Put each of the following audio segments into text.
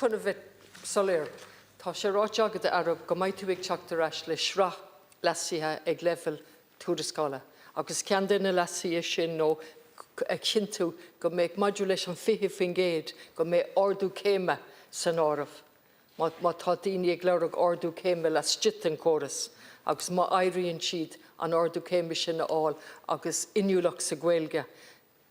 chun a bheith soiléir, tá sé ráite agat, a Aire, go mbeidh tú ag teacht ar ais le sraith leasuithe ag leibhéal tuarascála agus ceann de na leasuithe sin nó a chinntiú go mbeidh, maidir leis an 20%, go mbeidh ardú céime san áireamh. Má tá daoine ag lorg ardú céime laistigh den chóras agus má éiríonn siad an ardú céime sin a fháil agus inniúlacht sa Ghaeilge,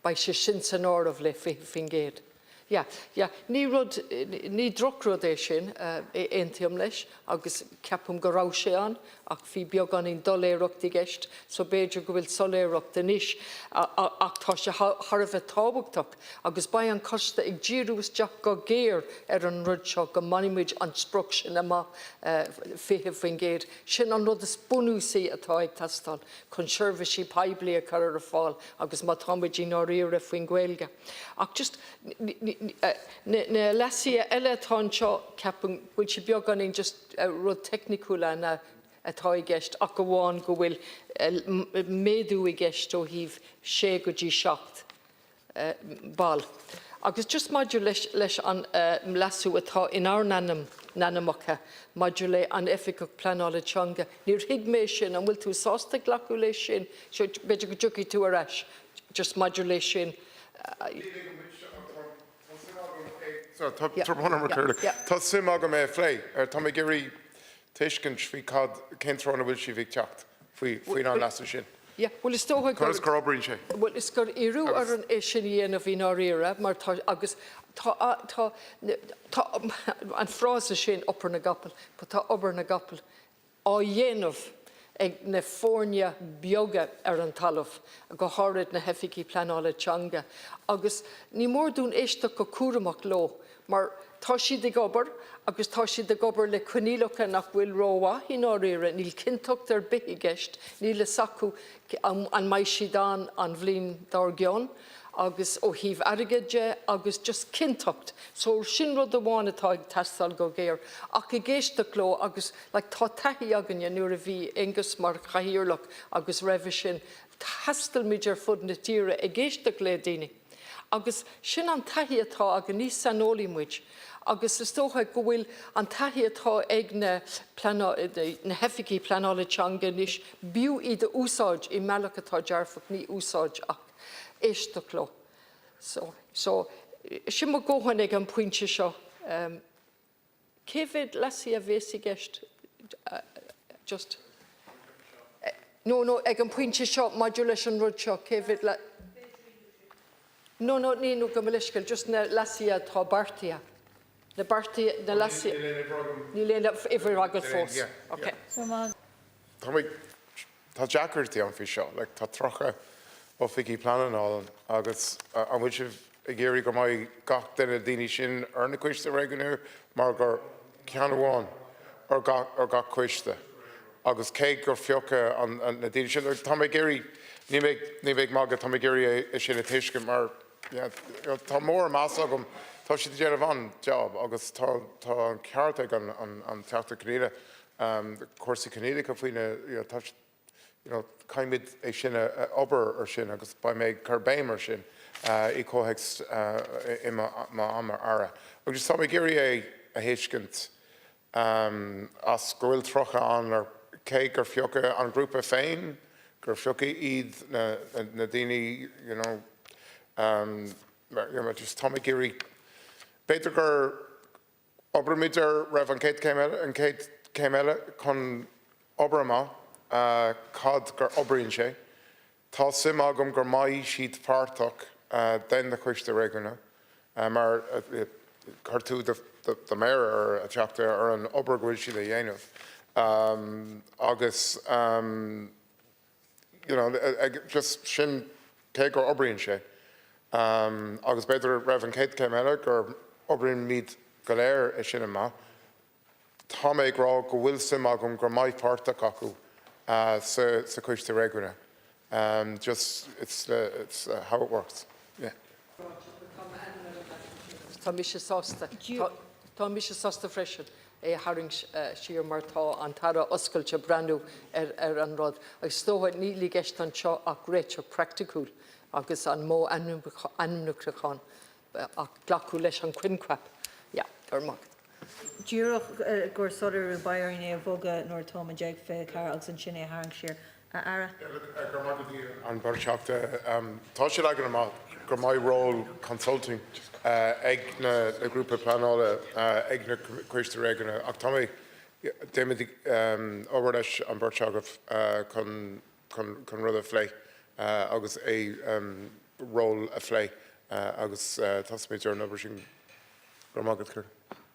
Beidh sé sin san áireamh le 20%. Yeah, yeah, ní rud, ní drochrud é sin, aontaím leis agus ceapaim go raibh sé ann ach bhí beagáinín doiléireacht i gceist so b'fhéidir go bhfuil soiléireacht anois ach tá sé thar a bheith tábhachtach agus beidh an coiste ag díriú isteach go géar ar an rud seo go mbainfimid an sprioc sin amach, 20%. Sin an rud is bunúsaí atá ag teastáil. chun seirbhísí poiblí a chur ar fáil agus má tá muid i ndáiríre faoin Ghaeilge. Ach just na leasuithe eile atá anseo, ceapaim go bhfuil sé beagáinín just rud teicniciúil atá i gceist ach amháin go bhfuil méadú i gceist ó thaobh sé go dtí 7. ball. Agus just maidir leis leis an leasú atá inár n-ainm, n-ainmneacha maidir le an Oifigeach Pleanála Teanga, níor thuig mé sin, an bhfuil tú sásta glacadh leis sin? So b'fhéidir go dtiocfaidh tú ar ais just maidir leis sin. Tá suim agam é a phlé. Tá mé ag iarraidh tuiscint faoi cad, cén treo ina bhfuil sibh ag teacht faoin an leasú sin. Yeah, bhuel is dócha gur. Conas gur oibríonn sé? Bhuel is gur iarradh orainn é sin a dhéanamh i ndáiríre mar tá agus tá tá tá an frása sin obair na gcapall, but tá obair na gcapall á dhéanamh ag na foirne beaga ar an talamh, go háirid na hoifigigh pleanála teanga agus ní mór dúinn éisteacht go cúramach leo Mar tá siad ag obair agus tá siad ag obair le coinníollacha nach bhfuil rómhaith i ndáiríre, níl cinnteacht ar bith i gceist, níl fhios acu an mbeidh siad ann an bhliain dár gcionn agus ó thaobh airgid de agus just cinnteacht. So sin rud amháin atá ag teastáil go géar. Ach ag éisteacht leo agus like tá taithí againne nuair a bhí Aengus mar chathaoirleach agus roimhe sin, thaistil muid ar fud na tíre ag éisteacht le daoine. Agus sin an taithí atá againn, ní saineolaí muid, agus is dócha go bhfuil an taithí atá ag na na hoifigigh pleanála teanga anois, b'fhiú iad a úsáid i mbealach atá dearfach, ní úsáid ach éisteacht leo. So, so, sin mo dhóthain ag an bpointe seo. Cé mhéad leasuithe a bhéas i gceist? Just. No, no, ag an bpointe seo, maidir leis an rud seo, cé mhéad le. No, no, ní, no, gabh mo leithscéal, just na leasuithe atá beartaithe. Na beartaithe, na leasuithe. Níl aon uimhir agat fós. Ok. Tá mé, tá deacrachtaí ann faoi seo. Like, tá 30 oifigí pleanála ann agus an bhfuil sibh ag iarraidh go mbeidh gach duine daoine sin ar na coiste réigiúnacha mar gur ceann amháin ar gach, ar gach coiste agus cé gur phiocadh an, an, na daoine sin, tá mé ag iarraidh, níl mé, níl mé ag magadh, tá mé ag iarraidh é, é sin a tuiscint mar yeah, tá mór meas agam, tá siad ag déanamh an-job agus tá, tá an ceart ag an, an, an Teachta Kyneely cúrsaí coinníollacha faoi na, you know, tá, you know, caithfimid é sin a obair ar sin agus beidh mé ag cur béim ar sin i comhthéacs i mo am mar Aire. Agus tá mé ag iarraidh é a thuiscint as go bhfuil 30 ann ar cé gur phiocadh an grúpa féin, gur phiocadh iad na, na daoine, you know, you know, just tá mé ag iarraidh, b'fhéidir gur Oibreimid ar roimh an chéad chéim eile, an chéad chéim eile chun obair amach cad gur oibríonn sé. Tá suim agam gur mbeidh siad páirteach den do choiste réigiúnach mar chuir tú do méar ar a Teachta ar an obair go bhfuil siad a dhéanamh agus you know, just sin cé gur oibríonn sé agus b'fhéidir roimh an chéad chéim eile gur oibrímid go léir é sin amach. Tá mé ag rá go bhfuil suim agam gur mbeidh páirteach acu sa sa choiste réigiúnach. Just it's it's how it works. Yeah. Tá mise sásta. Tá mise sásta freisin. é a tharraingt siar mar tá an tAire oscailte breathnú ar an rud. Agus is dócha níl i gceist anseo ach réiteach praiticiúil agus an modh ainmniúcháin ach glacadh leis an coincheap. Yeah. Go raibh maith agat. Díreach gur soiléiriú, beidh orainn é a bhogadh nuair atáimid ag 24 agus ansin é a tharraingt siar. A Aire. Go raibh maith agat, an bheirt Teachta. Tá sé leagtha amach go mbeidh ról consulting ag na grúpa pleanála, ag na coistí réigiúnacha ach tá mé, déanfaimid obair leis an bheirt agaibh chun chun rud a phlé agus é ról a phlé agus tosóimid ar an obair sin. Go raibh maith agat, Ciara.